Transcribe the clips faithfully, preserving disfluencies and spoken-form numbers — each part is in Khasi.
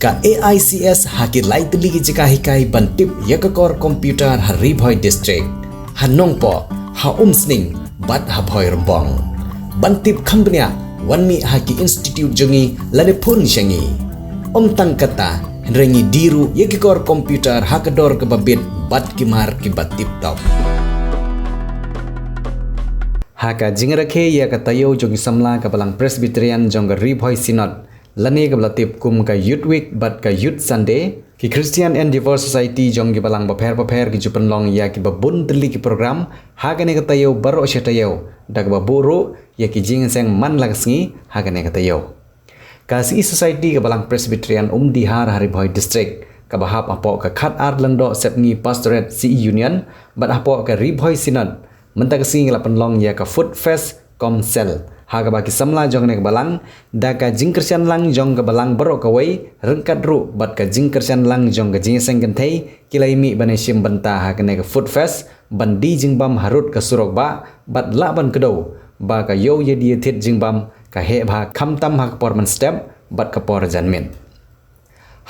Ka A I C S ha ki lai tylli ki jaka hikai ban tip ïa ka kor computer ha Ri Bhoi District, ha Nongpoh, ha Umsning bad ha Bhoirymbong. Ban tip kham bniah, wan mih ha ki institute jong ngi lane phone sha ngi. Ym tang kata, hynrei ngi die ruh ïa ki kor computer ha ka dor kaba bit bad ki mar kiba tip top. Ha ka jingrakhe ïa ka taïew jong ki samla ka Balang Presbyterian jong ka Ri Bhoi Synod, lane kaba la tip kum ka Youth Week bad ka Youth Sunday, ki Christian Endeavour Society jong ki balang bapher bapher ki ju pynlong ïa kiba bun tylli ki program ha kane ka taïew baroh shi taïew, da kaba buh ruh ïa ki jingïaseng man la ka sngi ha kane ka taïew. Ka C E Society ka Balang Presbyterian Umdihar ha Ri Bhoi District, kaba hap hapoh ka khatar Lyngdoh Sepngi Pastorate C E Union, bad hapoh ka Ri Bhoi Synod, mynta ka sngi ka la pynlong ïa ka Food Fest Comcel, ha kaba ki samla jong kane ka balang, da ka jingkyrshan lang jong ka balang baroh kawei, ryngkat ruh bad ka jingkyrshan lang jong ka jingïaseng kynthei, ki la ïa mih ban ïashim bynta ha kane ka Food Fest, ban die jingbam harud ka surok bah, bad lah ban kdew ba ka ïew ïa die ïa thied jingbam ka heh bha, khamtam ha ka por mynstep bad ka por janmiet.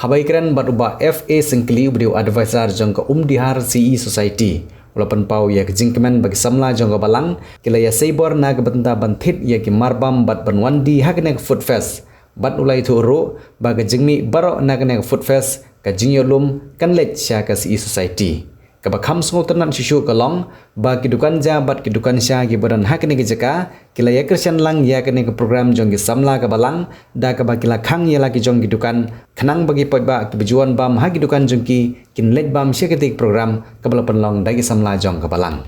Haba ïakren bad u Bah F A Syngkli, uba dei u advisor jong ka Umdihar C E Society, u la pynpaw ïa ka jingkmen ba ki samla jong ka balang ki la ïasei bor na ka bynta ban thied ïa ki marbam bad ban wan die ha kane ka Food Fest. Bad u la ïathuh ruh ba ka jingmih baroh na kane ka Food Fest, ka jingïohlum kan leit sha ka C E Society. Kaba kham sngewtynnat shuh shuh ka long ba ki dukan ja bad ki dukan sha kiba don ha kane ka jaka, ki la ïakyrshan lang ïa kane ka program jong ki samla ka balang, da kaba ki la khang ïa la ki jong ki dukan, khnang ba ki paidbah kiba ju wan bam ha ki dukan jong ki, kin leit bam sha katei ka program kaba la pynlong da ki samla jong ka balang.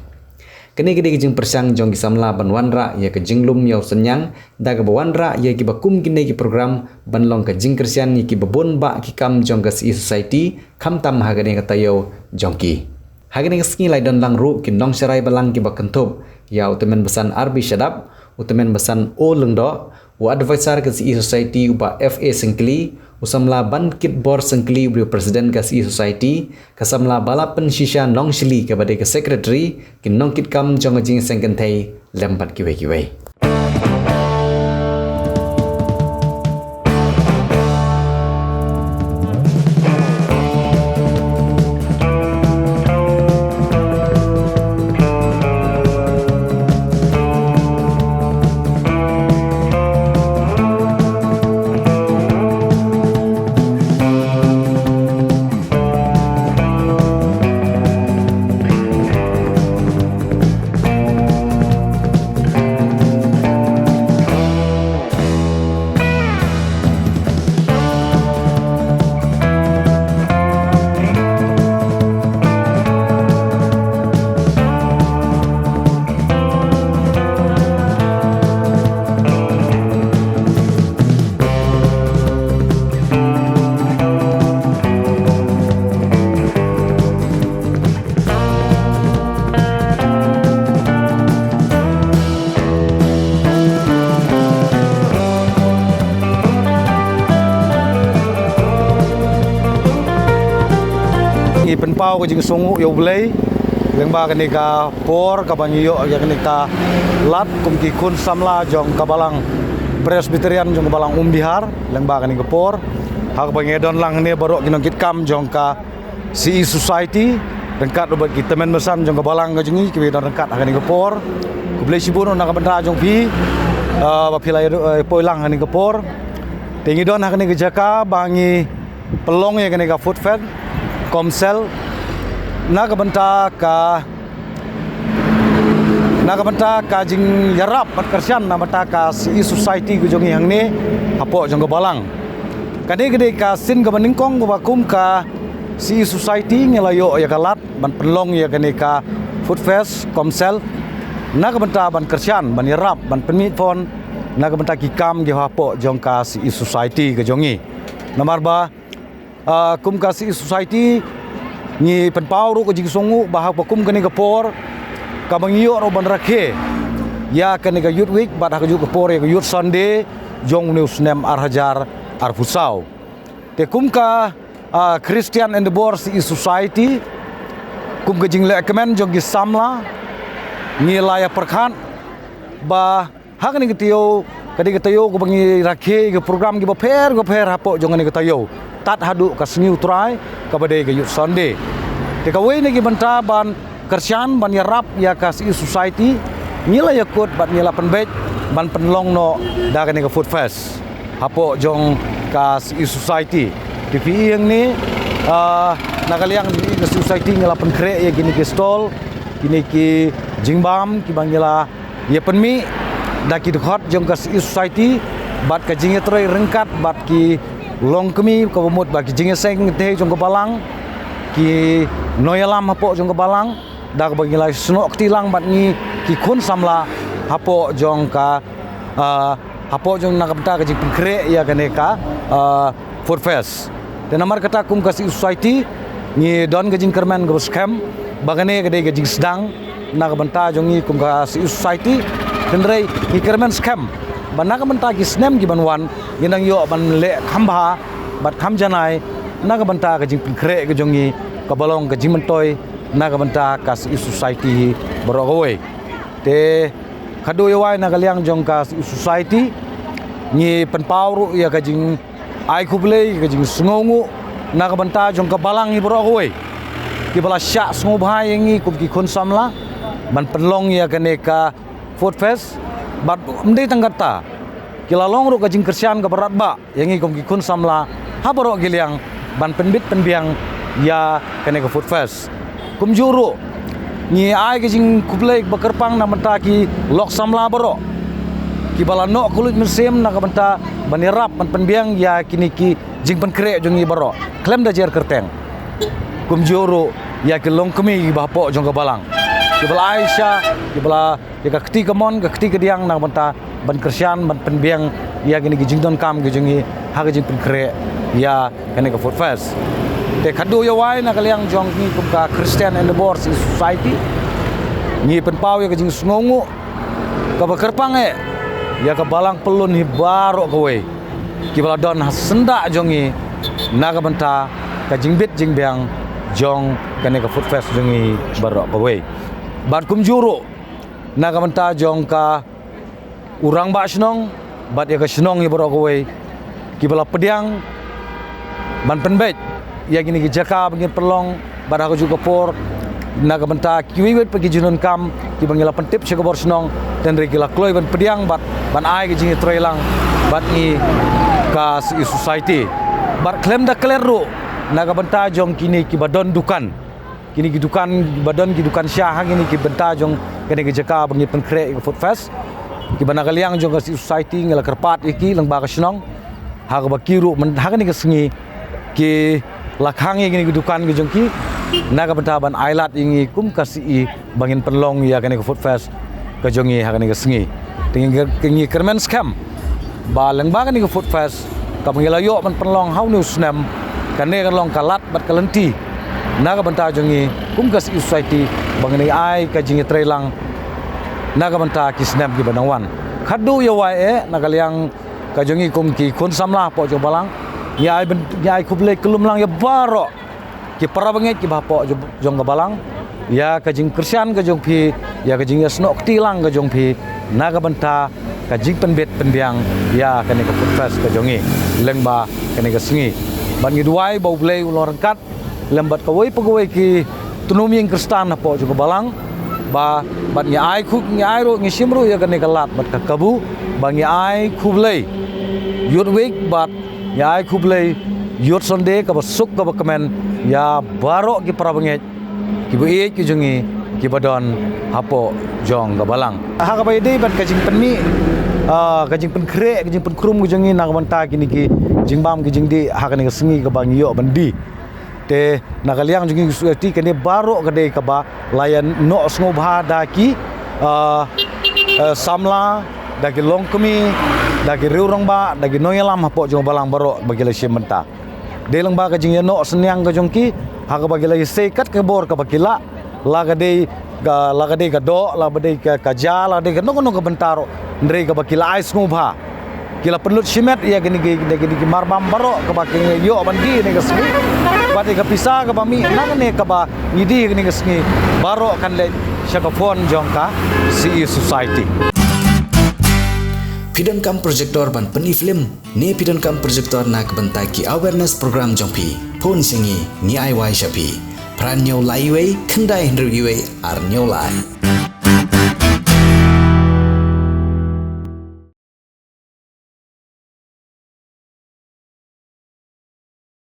Kane ka dei ka jingpyrshang jong ki samla ban wanrah ïa ka jinglum ïa u synñiang, da kaba wanrah ïa kiba kum kine ki program ban long ka jingkyrshan ïa kiba bun bah ki kam jong ka C E Society, khamtam ha kane ka taïew jong ki. Ha kane ka sngi la ïadon lang ruh ki nongsharai balang kiba kynthup ïa u Tymmen Basan R B Shadap, u Tymmen Basan O Lyngdoh, u advisor ka C E Society u Bah F A Syngkli, u samla Bankitbor Syngkli uba dei u president ka C E Society, ka samla Bala Pynshisha Nongshli kaba dei ka secretary, ki nongkitkam jong ka jingïaseng kynthei, lem bad kiwei kiwei. Ngi pynpaw ka jingsngewnguh ïa U Blei lyngba kane ka por kaba ngi ïoh ïa kane ka lad kum ki khun samla jong ka Balang Presbyterian jong ka Balang Umdihar lyngba kane ka por. Ha kaba ngi don lang hangne baroh ki nongkitkam jong ka C E Society, ryngkat ruh bad ki tymmen basan jong ka balang ka jong ngi kiba don ryngkat ha kane ka por. Khublei shibun na ka bynta jong phi, ah, ba phi la ïa, eh, poi lang ha kane ka por. Te ngi don ha kane ka jaka ba ngi pynlong ïa kane ka Food Fest Comcel na ka bynta ka, na ka bynta ka jingïarap bad kyrshan na ka bynta ka C E Society ka jong ngi hangne hapoh jong ka balang. Kane ka dei ka sien kaba nyngkong kaba kum ka C E Society ngi la ïoh ïa ka lad ban pynlong ïa kane ka Food Fest Comcel na ka bynta ban kyrshan, ban ïarap, ban pynmih pon na ka bynta ki kam ki hapoh jong ka C E Society ka jong ngi. Namar ba, ah, kum ka C E Society ngi pynpaw ruh ka jingsngewnguh ba ha kaba kum kane ka por kaba ngi ïoh ruh ban rakhe ïa kane ka Youth Week bad ha kajuh ka por ïa ka Youth Sunday jong une u snem ar hajar arphew saw. Te kum ka, ah, Christian Endeavour C E Society, kum ka jinglehkmen jong ki samla, ngi la ïa pyrkhat ba ha kane ka taïew ka dei ka taïew kaba ngi rakhe ka program kiba pher kiba pher hapoh jong kane ka taïew. tad haduh ka sngi U Trai, kaba dei ka Youth Sunday. Te kawei na ki bynta ban kyrshan, ban ïarap ïa ka Sgi Society, ngi la ïakut bad ngi la pynbeit ban pynlong noh da kane ka Food Fest hapoh jong ka Sgi Society. Te phi ïohi hangne, ah, na ka liang jong ka Sgi Society ngi la pynkhreh ïa kine ki stall, kine ki jingbam kiba ngi la ïa pynmih da ki dkhot jong ka Sgi Society, bad ka jingïatrei ryngkat bad ki longkmie kaba mut bad ki jingïaseng kynthei jong ka balang, ki nongïalam hapoh jong ka balang, da kaba ngi la snoh kti lang bad ngi ki khun samla hapoh jong ka, ah, hapoh jong na ka bynta ka jingpynkhreh ïa kane ka, ah, Food Fest. Te namar kata kum ka Sgi Society ngi don ka jingkyrmen kaba skhem ba kane ka dei ka jingsdang na ka bynta jong ngi kum ka Sgi Society. Hynrei ngi kyrmen skhem ba na ka bynta ki snem ki ban wan, ngin nang ïoh ban leh kham bha bad kham janai na ka bynta ka jingpynkhreh ka jong ngi, kaba long ka jingmyntoi na ka bynta ka Sgi Society baroh kawei. Te khadduh ïa wai na ka liang jong ka Sgi Society ngi pynpaw ruh ïa ka jingai khublei, ka jingsngewnguh na ka bynta jong ka balang hi baroh kawei, kiba la shah sngewbha ïa ngi kum ki khun samla ban pynlong ïa kane ka Food Fest. Bad ym dei tang katta, ki la long ruh ka jingkyrshan kaba radbah ïa ngi kum ki khun samla ha baroh ki liang ban pynbit pynbiang ïa kane ka Food Fest. Kumjuh ruh ngi ai ka jingkhublei ba kyrpang na ka bynta ki lok samla baroh kiba la noh kylluid mynsiem na ka bynta ban ïarap ban pynbiang ïa kine ki jingpynkhreh jong ngi baroh khlem da jer kyrteng. Kumjuh ruh ïa ki longkmie kiba hapoh jong ka balang, kiba la ai sha, kiba la ïa ka kti kamon ka kti kadiang na ka bynta ban kyrshan ban pynbiang ïa kine ki jingdonkam ki jong ngi ha ka jingpynkhreh ïa kane ka Food Fest. Te khadduh ïa wai na ka liang jong ngi kum ka Christian Endeavour Society ngi pynpaw ïa ka jingsngewnguh kaba kyrpang eh ïa ka balang pyllun hi baroh kawei kiba la don ha syndah jong ngi na ka bynta ka jingbit jingbiang jong kane ka Food Fest jong ngi baroh kawei. Bad kumjuh ruh na ka bynta jong ka u rangbah shnong bad ïa ka shnong hi baroh kawei kiba la pdiang ban pynbeit ïa kine ki jaka ba ngin pynlong bad ha kajuh ka por na ka bynta kiwei wei pat ki jingdonkam kiba ngi la pyntip sha ka bor shnong, hynrei ki la kloi ban pdiang bad ban ai ka jingïatreilang bad ngi ka Sgi Society. Bad khlem da klet ruh na ka bynta jong kine kiba don dukan, kine ki dukan ba don ki dukan sha ha kine ki bynta jong kane ka jaka ba ngi pynkhreh ïa ka Food Fest, kiba na ka liang jong ka Sgi Society ngi la kyrpad ïa ki lyngba ka shnong ha kaba ki ruh myn ha kane ka sngi ki la khang ïa kine ki dukan ki jong ki na ka bynta ban ailad ïa ngi kum ka Sgi ba ngin pynlong ïa kane ka Food Fest ka jong ngi ha kane ka sngi. Te ngi, ngi kyrmen skhem ba lyngba kane ka Food Fest kaba ngi la ïoh ban pynlong ha une u snem, kane ka long ka lad bad ka lynti na ka bynta jong ngi kum ka Sgi Society ba ngin ai ka jingïatreilang na ka bynta ki snem kiba nang wan. Khadduh ïa wai eh na ka liang ka jong ngi kum ki khun samla hapoh jong ka balang, ngi ai byn-, ngi ai khublei kyllum lang ïa baroh ki para bangeit kiba hapoh jong, jong ka balang ïa ka jingkyrshan ka jong phi, ïa ka jingïasnoh kti lang ka jong phi na ka bynta ka jingpynbit pynbiang ïa kane ka Food Fest ka jong ngi lyngba kane ka sngi. Bad ngi duwai ba U Blei un long ryngkat lem bad kawei pa kawei ki tnum ïing Khristan hapoh jong ka balang, ba bad ngi ai khu-, ngi ai ruh, ngi shim ruh ïa kane ka lad bad ka kabu ba ngi ai khublei Youth Week bad ngi ai khublei Youth Sunday kaba suk kaba kmen ïa baroh ki para bangeit kiba ïeit ki jong ngi kiba don hapoh jong ka balang. Ha kaba ïadei bad ka jingpynmih, ah, ka jingpynkhreh, ka jingpynkhrum ki jong ngi na ka bynta kine ki jingbam ki jingdih ha kane ka sngi kaba ngi ïoh ban die. Te na ka liang jong ngi Sgi Society kane baroh ka dei kaba la ïa noh sngewbha da ki, ah, eh, samla, da ki longkmie, da ki riew rangbah, da ki nongïalam hapoh jong ka balang baroh ba ki la shim bynta. Dei lyngba ka jingïanoh synñiang ka jong ki ha kaba ki la ïasei kat ka bor kaba ki lah, la ka dei ka, la ka dei ka doh, la ka dei ka, ka ja, la ka dei kano kano ka bynta ruh, hynrei kaba ki la ai sngewbha. Ki la pynlut shimet ïa kine ki, kine ki marbam baroh kaba ki ïoh ban die kane ka sngi. Bad ïa ka pisa kaba mih na kane kaba ngi die kane ka sngi baroh kan leit sha ka fund jong ka Sgi Society. Phi donkam projector ban pyni film ne phi donkam projector na ka bynta ki awareness program jong phi? Phone sha ngi, ngi ai wai sha phi. Phra hynñiew lai wei khyndai hynriew wei ar hynñiew lai.